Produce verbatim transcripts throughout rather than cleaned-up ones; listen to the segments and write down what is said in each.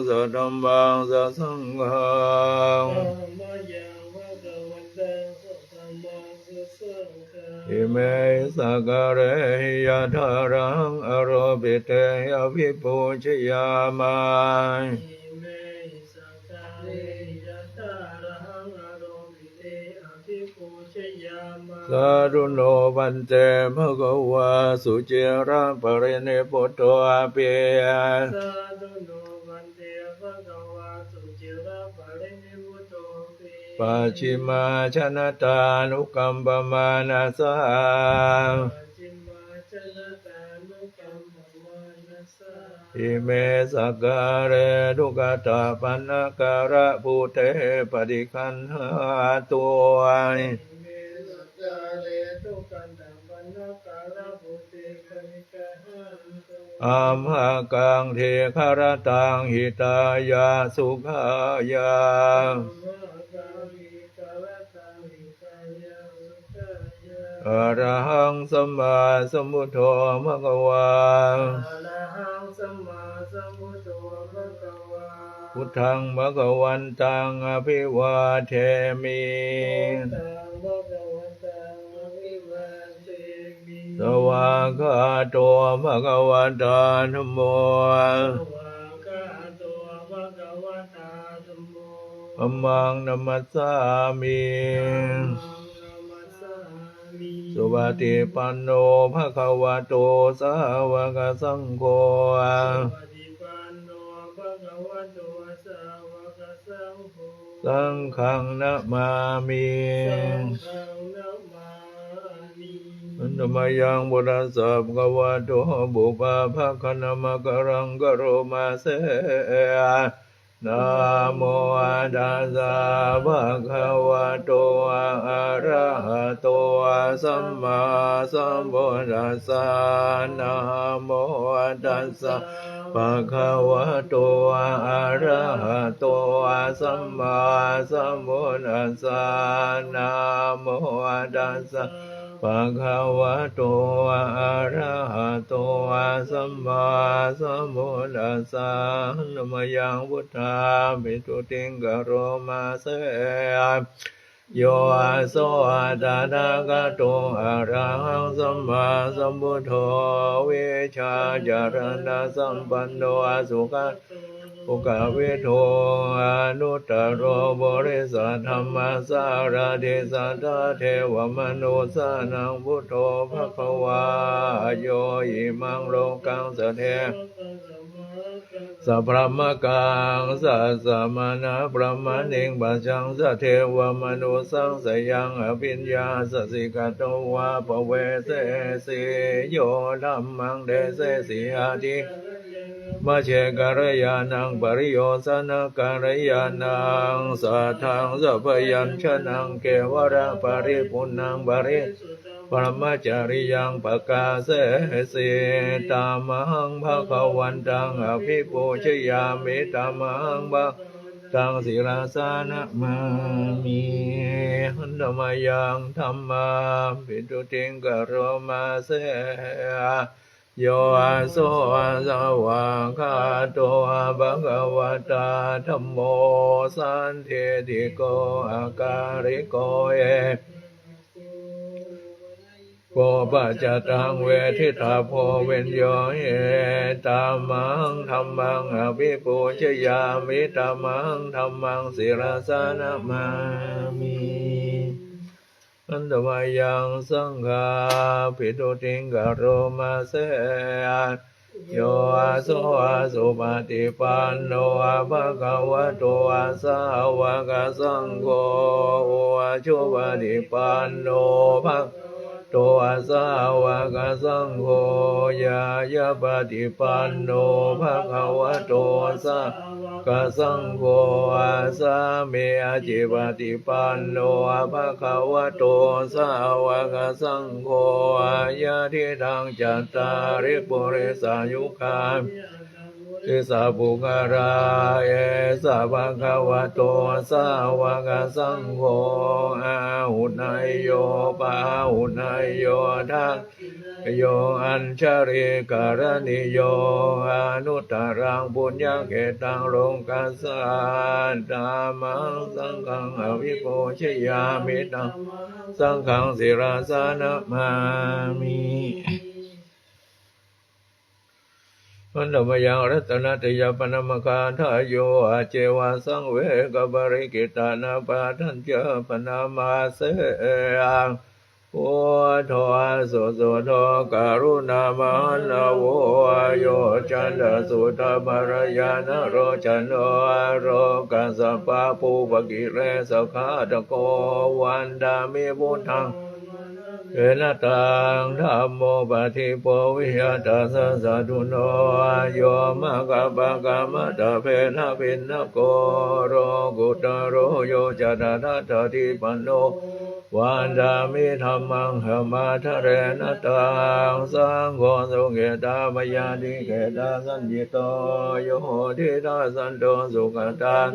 sadhammaṃ sasaṅghaṃ. Dhammayaṃ bhagavantaṃ sadhammaṃ sasaṅghaṃ. Imehi sakkārehi yathārahaṃ āropitehi abhipūjayāma. Imehi sakkārehi yathārahaṃ āropitehi abhipūjayāma. Sādhu no bhante bhagavā suciraparinibbutopi. Sādhu no bhante bhagavā suciraparinibbutopi. Pacchimājanatānukampamānasā. Pacchimājanatānukampamānasā. Ime sakkāre duggatapaṇṇākārabhūte paṭiggaṇhātu. Ime sakkāre duggatapaṇṇākārabhūte paṭiggaṇhātu. Amhākaṃ dīgharattaṃ hitāya sukhāya. Amhākaṃ dīgharattaṃ hitāya sukhāya. Arahaṃ sammāsambuddho bhagavā. Arahaṃ sammāsambuddho bhagavā. Buddhaṃ bhagavantaṃ abhivādemi. Buddhaṃ bhagavantaṃ abhivādemi. Svākkhāto bhagavatā dhammo. Svākkhāto bhagavatā dhammo. Dhammaṃ namassāmi. Dhammaṃ namassāmi. Supaṭipanno bhagavato sāvakasaṅgho. Supaṭipanno bhagavato sāvakasaṅgho. Saṅghaṃ namāmi. Saṅghaṃ namāmi. Handa mayaṃ buddhassa bhagavato pubbabhāganamakāraṃ karoma se. Namo tassa bhagavato arahato sammāsambuddhassa. Namo tassa bhagavato arahato sammāsambuddhassa. Namo tassa bhagavato arahato sammāsambuddhassa. Handa mayaṃ buddhābhistutiṃ karoma se. Yo aso tathāgato arahaṃ sammāsambuddho vijjācaraṇasampanno sugato lokavidū anuttaro purisadammasārathi satthā devamanussānaṃ buddho bhagavā. Yo imaṃ lokaṃ sade sabrahmakaṃ sassamaṇabrāhmaṇiṃ pajjaṃ sadevamanussasāyaṃ abhiññāsaccikatvā pavesethi. Yo dhammaṃ desesi atthi majjhe kalyāṇaṃ pariyosānakalyāṇaṃ sādhaṃ sabyañjanaṃ kevalaparipuṇṇaṃ parisuddhaṃ brahmacariyaṃ pakāsesi. Tamahaṃ bhagavantaṃ abhipūjayāmi. Tamahaṃ bhagavantaṃ sirasā namāmi. Handa mayaṃ dhammābhistutiṃ karoma se. Yo aso svākkhāto bhagavatā dhammo sandiṭṭhiko akāliko ehipassiko paccattaṃ veditabbo viññūhīti. Tamahaṃ dhammaṃ abhipūjayāmi. Tamahaṃ dhammaṃ sirasā namāmi. Handa mayaṃ saṅghābhistutiṃ karoma se. Yo aso supaṭipanno bhagavato sāvakasaṅgho, ujupaṭipanno bhagavato sāvakasaṅgho, ñāyapaṭipanno bhagavato sāva kasaṅgho, sāmīcipaṭipanno bhagavato sāvakasaṅgho, yadidaṃ cattāri purisayugāni Esa puggalā, esa bhagavato sāvakasaṅgho, āhuneyyo pāhuneyyo dakkhiṇeyyo añjalikaraṇīyo anuttaraṃ puññakkhettaṃ lokassāti. Tammaṃ saṅghaṃ abhipūjayāmi, tammaṃ saṅghaṃ sirasā namāmi. Handa mayaṃ ratanattayapanaṃ maggādhāyo āceva saṃvegaparikkhitānaṃ pāṭhañca paṇāma se. Buddho susuddho karuṇāmahaṇṇavo yoccantasuddhaparāyānalocano lokassa pāpūpakilesaghātako vandāmi buddhaṃ. Enataṃ dhammo paṭibo viya tassa satthuno, yo maggapākamattabhedabhinnako lokuttaro, yo ca tathāgatipatto vandāmi dhammaṃ dhammaddharena taṃ. Saṅgho sukhitā mayā tikkhitā saññito, yo tiṭṭhañcanto sugatā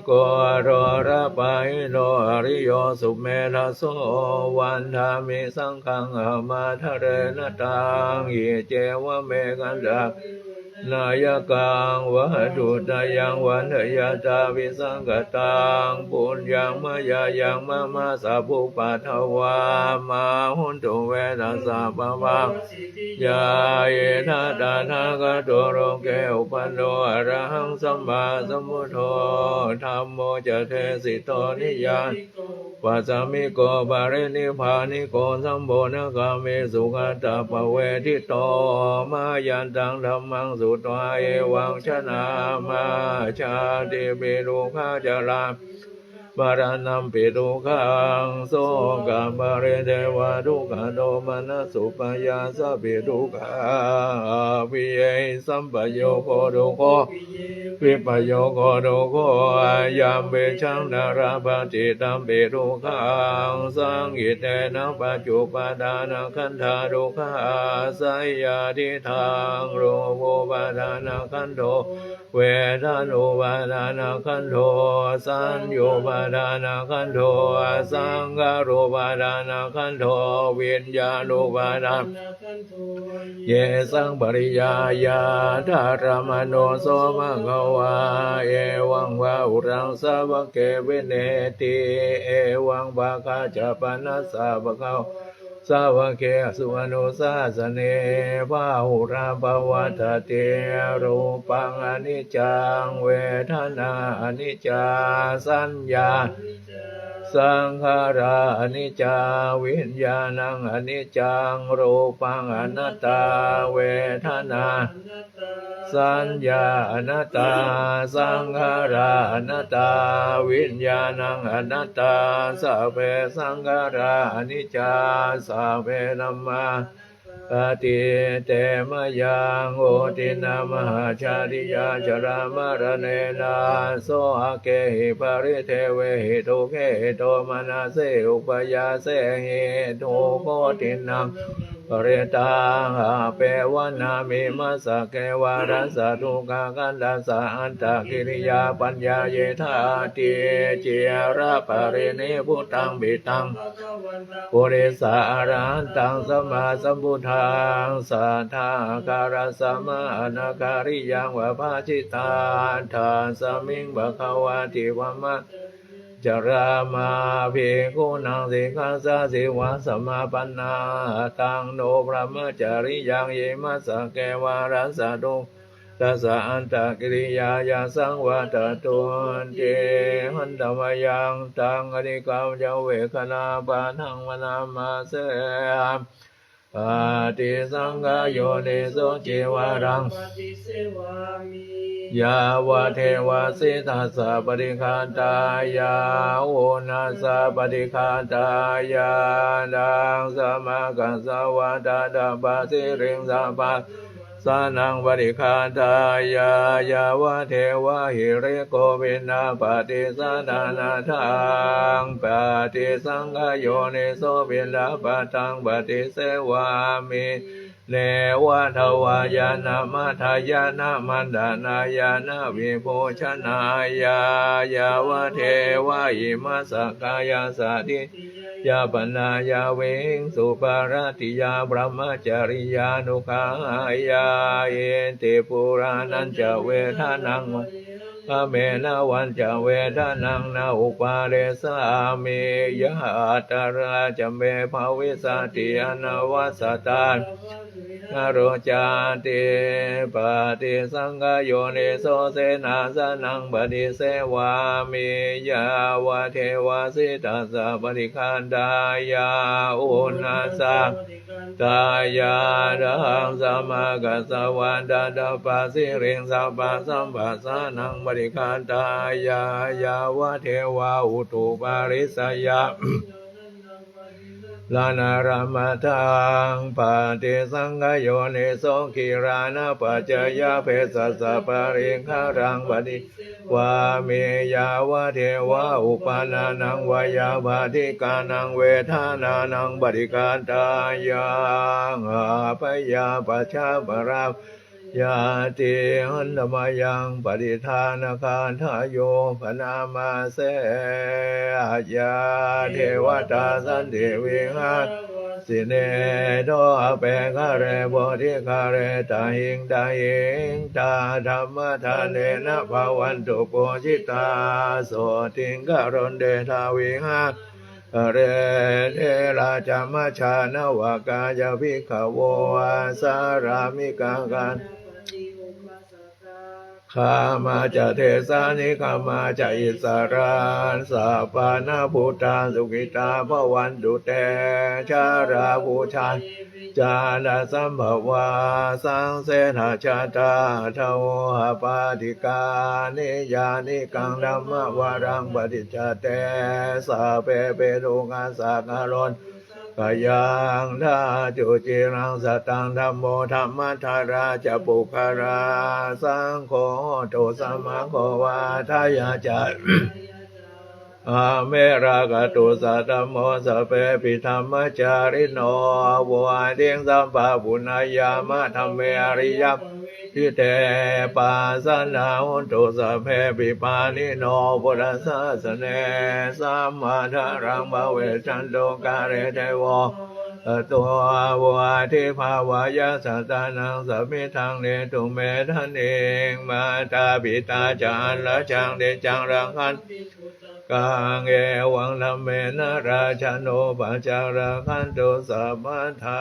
ko lopapahīno ariyo sumedhaso vandāmi saṅghaṃ dhammaddharena taṃ. Iccevamekantaṃ nāyakaṃ vatthuttayaṃ vandeyya tavisaṅkhataṃ puññaṃ mayā yaṃ mama sabbupaddavā ma hontu ve tassa pāpā. Yā idha tathāgato loke uppādo arahaṃ sammāsambuddho dhammo ca desito niyyāniko upāsamiko parinibbāniko sambodhagāmi sugatānupavedito. Mayantaṃ dhammaṃ sutvā evaṃ janāma jātipi dukkhā jarā maraṇampi dukkhaṃ sokaparidevadukkhadomanassupāyāsāpi dukkhā appiyehi sampayogo dukkho vipayogo dukkho ayaṃ vijjaṃ na labhati tampi dukkhaṃ saṅkhittena pañcupādānakkhandhā dukkhā seyyathidaṃ rūpupādānakkhandho vedanupādānakkhandho saññupādānakkhandho saṅkhārupādānakkhandho viññāṇupādānakkhandho yesaṃ pariyāyādaramano so bhagavā evaṃ vā uraṃ sāvake vineti evaṃ pakkañca panassa bhagavato sāvakesu anusāsane bahulā pavattati rūpaṃ aniccaṃ vedanā aniccā saññā saṅkhārā aniccā viññāṇaṃ aniccaṃ rūpaṃ anattā vedanā saññā anattā saṅkhārā anattā viññāṇaṃ anattā sabbe saṅkhārā aniccā sabbe dhammā anattā ti te mayaṃ otiṇṇā mahācāriyā jarāmaraṇena sohakehi paridevehi dukkhehi domanassehi upāyāsehi dukkhotiṇṇaṃ parittaṃ appeva nāme massake vārassa dukkhakandhassa antakiriyā paññāyitā ti ciraparinibbuttaṃ piṭṭhaṃ purisaṃ arahantaṃ sammāsambuddhaṃ satthākārasamānakariyaṃ vabhajitā tasmiṃ bhagavā divā carāmā bhikkhūnaṃ sikkhāsājīvasamāpannā taṃ no brahmacariyaṃ ye massake vārassa dukkhakandhassa antakiriyāya saṃvattatun ti handa mayaṃ taṃ anīghasaññāvekkhānapāṭhaṃ bhaṇāma se. Paṭisaṅkhā yoniso cīvaraṃ yāvadeva sītassa paṭighātāya uṇhassa paṭighātāya ḍaṃsamakasavātātapasiriṃsapasamphassānaṃ paṭighātāya yāvadeva hirikopinapaṭicchādanatthaṃ paṭisaṅkhā yoniso piṇḍapātaṃ paṭisevāmi. neva davāya na madāya na maṇḍanāya na vibhūsanāya, yāvadeva imassa kāyassa ṭhitiyā yāpanāya vihiṃsūparatiyā brahmacariyānuggahāya. Iti purāṇañca vedanaṃ, khamena vañca vedanaṃ na uppādessāmi, yātrā ca me bhavissati anavajjatā naro cāti. Paṭisaṅkhā yoniso senāsanaṃ paṭisevāmi, yāvadeva sītassa paṭighātāya, uṇhassa paṭighātāya, daḍḍaṃ samaggassa vātatapassiriṃ sabbasampassānaṃ paṭighātāya, yāvadeva utuparissayaṃ raṇaramataṃ. Paṭisaṅkhā yoniso gilānapaccayabhesajjaparikkhāraṃ paṭisevāmi, yāvadeva uppannānaṃ veyyābādhikānaṃ vedanānaṃ paṭighātāya, abyāpajjhaparā yāti. Handa mayaṃ pattidānagāthāyo bhaṇāma se. Ayā devatā santi vihāravāsinī, thotabbe ghare bodhighare tahiṃ tahiṃ, tā dhammadānena bhavantu pūjitā, sotthiṃ karontedha vihāra ntare. Therā ca majjhā navakā ca bhikkhavo, sārāmikā gāmā ca desā nigamā ca issarā, sappāṇabhūtā sukhitā bhavantu te. Jalābujā jātā sambhavā saṃsedajātā athavopapātikā, niyyānikaṃ dhammavaraṃ paṭicca te sabbepi dukkhassa karontu saṅkhayaṃ. Ṭhātu ciraṃ sataṃ dhammo dhammaddharā ca puggalā, saṅgho hotu samaggo va atthāya ca hitāya ca. Amhe rakkhatu saddhammo sabbepi dhammacārino, vuḍḍhiṃ sampāpuṇeyyāma dhamme ariyappavedite. Pasannā hontu sabbepi pāṇino buddhasāsane, sammādhāraṃ pavecchanto kāle devo pavassatu. Vuḍḍhibhāvāya sattānaṃ samiddhaṃ netu medaniṃ, mātā pitā ca atrajaṃ niccaṃ rakkhanti puttakaṃ, evaṃ dhammena rājāno pajaṃ rakkhantu sabbadā.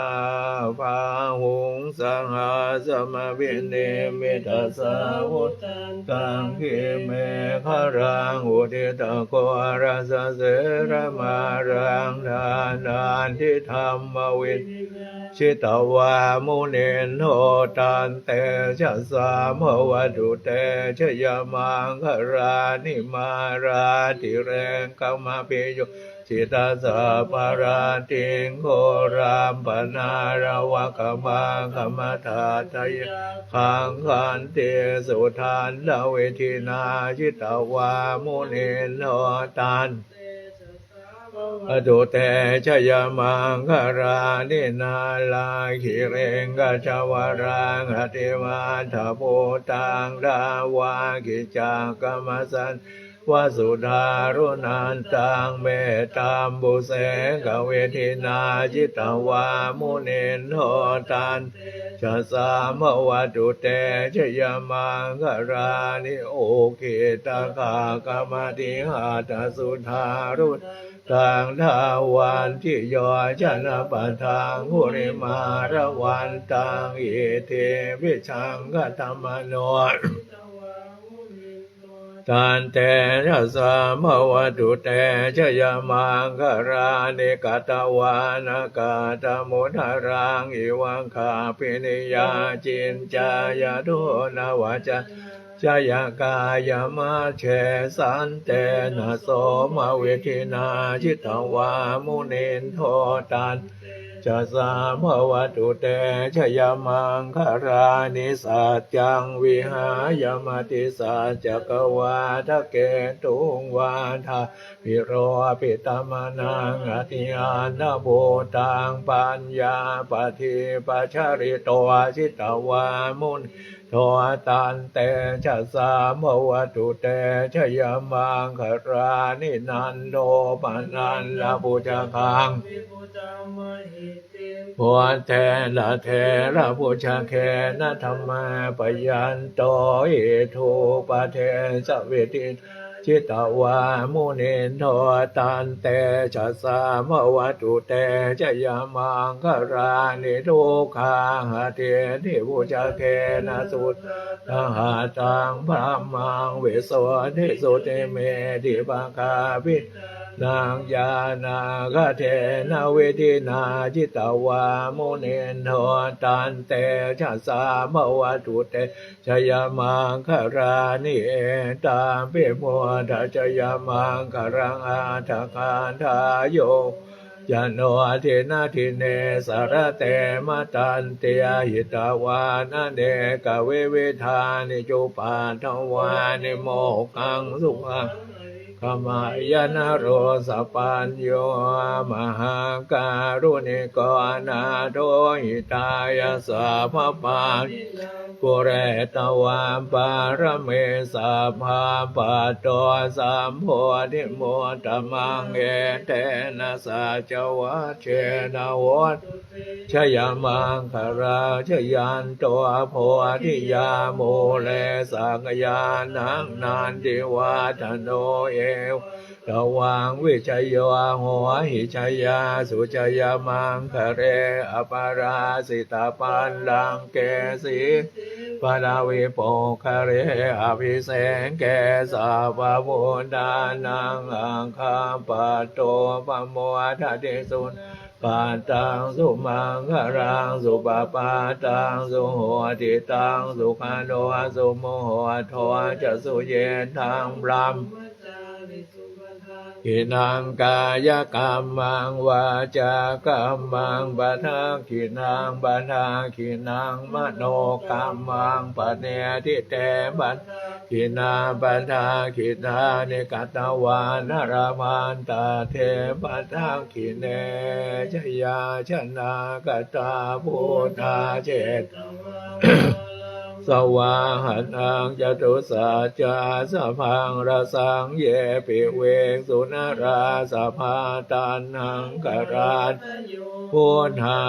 Bāhuṃ sahassamabhinimmitasāvudhantaṃ, girimekhalaṃ uditaghorasasenamāraṃ, dānādidhammavidhinā jitavā munindo, tantejasā bhavatu te jayamaṅgalāni. Mārātirekamabhiyujjhitasabbarattiṃ, ghorampanāḷavakamakkhamathaddhayakkhaṃ, khantīsudantavidhinā jitavā munindo, tan bhavatu te jayamaṅgalāni. Nāḷāgiriṃ gajavaraṃ atimattabhūtaṃ, dāvaggicakkamasanīva sudāruṇantaṃ, mettambusekavidhinā jitavā munindo, tantejasā bhavatu te jayamaṅgalāni. Ukkhittakhaggamatihatthasudāruṇantaṃ, dhāvantiyojanapathaṅgulimālavantaṃ, iddhībhisaṅkhatamano tantejasā bhavatu te jayamaṅgalāni. Katvāna kaṭṭhamudaraṃ iva gabbhinīyā, ciñcāya duṭṭhavacanaṃ janakāyamajjhe, santena somavidhinā jitavā munindo, tan tejasā bhavatu te jayamaṅgalāni. Saccaṃ vihāya matisaccakavādaketuṃ vādābhiropitamanaṃ atiandhabhūtaṃ paññāpadīpajalito jitavā munindo tantejasā bhavatu te jayamaṅgalāni. Nandopanandabhujagaṃ puttena therabhujagena damāpayanto iddhūpadesavidhinā jitavā munindo tantejasā bhavatu te jayamaṅgalāni. Duggāhadiṭṭhibhujagena sudaṭṭhahatthaṃ brahmaṃ visuddhijutimiddhibakābhidhānaṃ ñāṇāgadena vidhinā jitavā munindo tantejasā bhavatu te jayamaṅgalāni. Etāpi buddhajayamaṅgalaaṭṭhagāthā yo vācano dinadine sarate matandī hitvānanekavividhāni cupaddavāni mokkhaṃ sukhaṃ adhigameyya naro sapañño. Mahākāruṇiko nātho hitāya sabbapāṇinaṃ pūretvā pāramī sabbā patto sambodhimuttamaṃ etena saccavajjena hotu te jayamaṅgalaṃ. Jayanto bodhiyā mūle sakyānaṃ nandivaḍḍhano evaṃ tvaṃ vijayo hohi jayassu jayamaṅgale aparājitapallaṅke sīse paṭhavipokkhare abhiseke sabbabuddhānaṃ aggappatto pamodati. Sunakkhattaṃ sumaṅgalaṃ supabhātaṃ suhuṭṭhitaṃ sukhaṇo sumuhutto ca suyiṭṭhaṃ brahmacārisu padakkhiṇaṃ kāyakammaṃ vācākammaṃ padakkhiṇaṃ padakkhiṇaṃ manokammaṃ paṇidhī te padakkhiṇā padakkhiṇāni katvāna labhantatthe padakkhiṇe. Jayāsanāgatā bhūtā ceta savāhanaṃ catusaccāsabhaṃ rasaṃ ye piviṃsu narāsabhā. Taṇhaṅkarādayo buddhā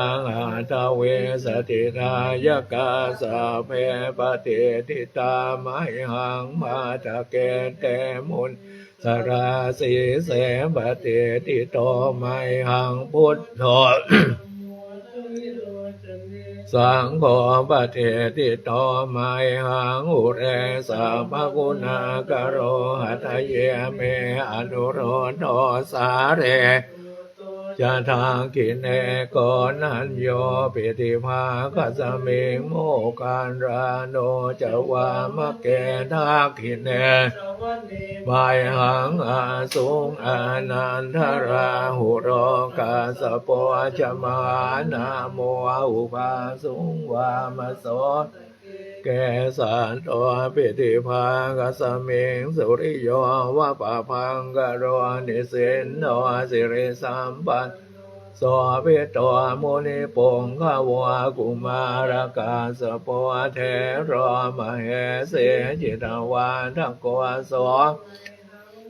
aṭṭhavīsati nāyakā sabbe patiṭṭhitā mayhaṃ matthake te muni sarā. Sīse patiṭṭhito mayhaṃ buddho saṅgho patiṭṭhito mayhaṃ ure sabbaguṇākaro. Hadaye me anuruddho sārīputto ca dakkhiṇe koṇḍañño piṭṭhibhāgasmiṃ moggallāno ca vāmake. Dakkhiṇe savane mayhaṃ āsuṃ ānandarāhulo kassapo ca mahānāmo ubhāsuṃ vāmasotake. Kesante piṭṭhibhāgasmiṃ suriyo va pabhaṅkaro nisinno sirisampanno sobhito munipuṅgavo. Kumārakassapo thero mahesī cittavādako so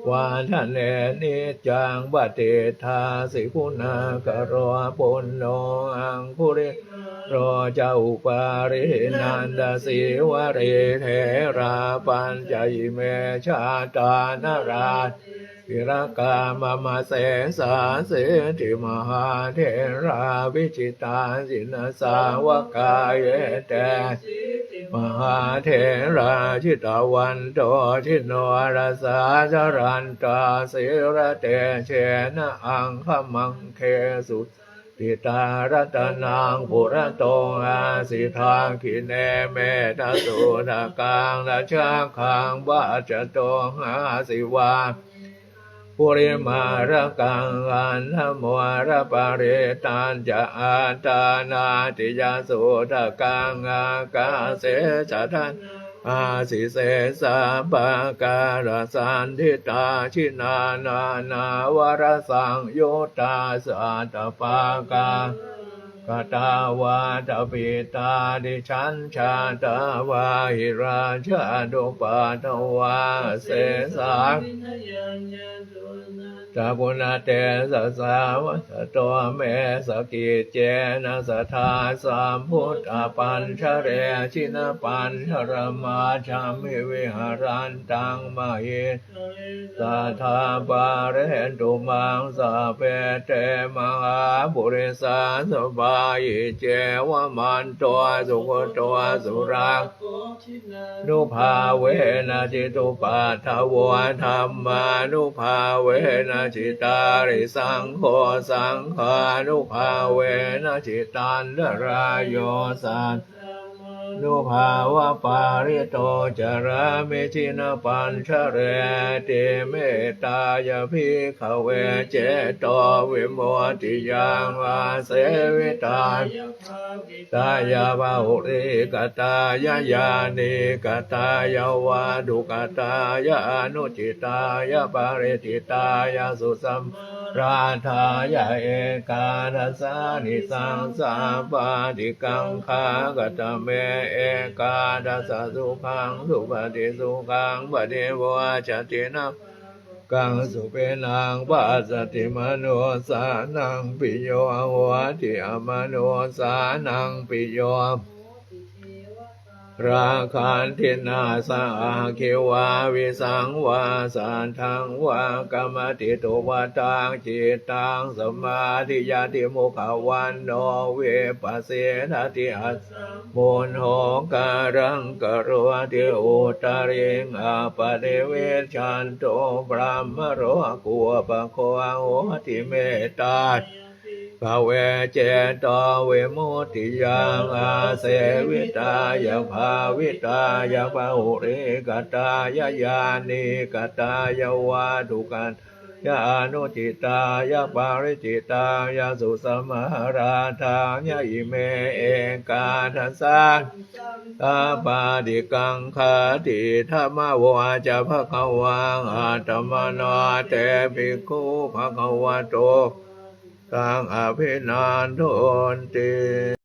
vādanāni niccaṃ patiṭṭhāsi guṇākaro. Puṇṇo aṅgulimālo ca upālī nandasīvalī therā pañca ime jātā nalāṭe tilakā mama. Sesāsīti mahātherā vijitā jinasāvakā etesīti mahātherā jitavanto jinorasā jalantā sīlatejena aṅgamaṅgesu saṇṭhitā. Ratanaṃ purato āsi dakkhiṇe mettasuttakaṃ dhajaggaṃ pacchato āsi vā Purimārakaṃ khandhamoraparittañca āṭānāṭiyasuttakaṃ ākāse chadanaṃ āsi sesā pākārasaṇṭhitā. Jinā nānāvarasaṃyuttā sattappākāra gaṭṭhavātapittādisañjātā bāhirajjhattupaddavā asesā taguṇatejasā vasato me sakiccena sadā sambuddhapañjare. Jinapañjaramajjhamhi viharantaṃ mahi sadā pālentu maṃ sabbe te mahāpurisāsabhā. Iccevamanto sugutto surakkho jinānubhāvena jitupaddavo dhammānubhāvena jitārisaṅgho saṅghānubhāvena jitantarāyo saddham nubhāvapālito carāmi jinapañjareti. Mettāya bhikkhave cetovimuttiyā āsevitāya bhāvitāya bahulīkatāya yānīkatāya vatthukatāya anucitāya pariccittāya susamā rādhāya ekādasānisaṃsā pāṭikaṅkhā. Katame ekādasa? Sukhaṃ supati, sukhaṃ paṭibujjhati, na pāpakaṃ supinaṃ passati, manussānaṃ piyo hoti, amanussānaṃ piyo hoti, khīṇā rakkhaṇḍiṇā saha aggi vā visaṃ vā satthaṃ vā kamati, tuvaṭaṃ cittaṃ samādhiyati, mukhavaṇṇo vippasīdati, asammūḷho kālaṃ karoti, uttariṃ appaṭivijjhanto brahmalokūpago hoti. Mettāya bhikkhave cetovimuttiyā āsevitāya bhāvitāya bahulīkatāya yānīkatāya vatthukatāya anucitāya pariccittāya susamārādhāya ime ekādasāni saṃsā pāṭikaṅkhāti. Idamavoca bhagavā. Attamanā te bhikkhū bhagavato taṃ abhinandunti.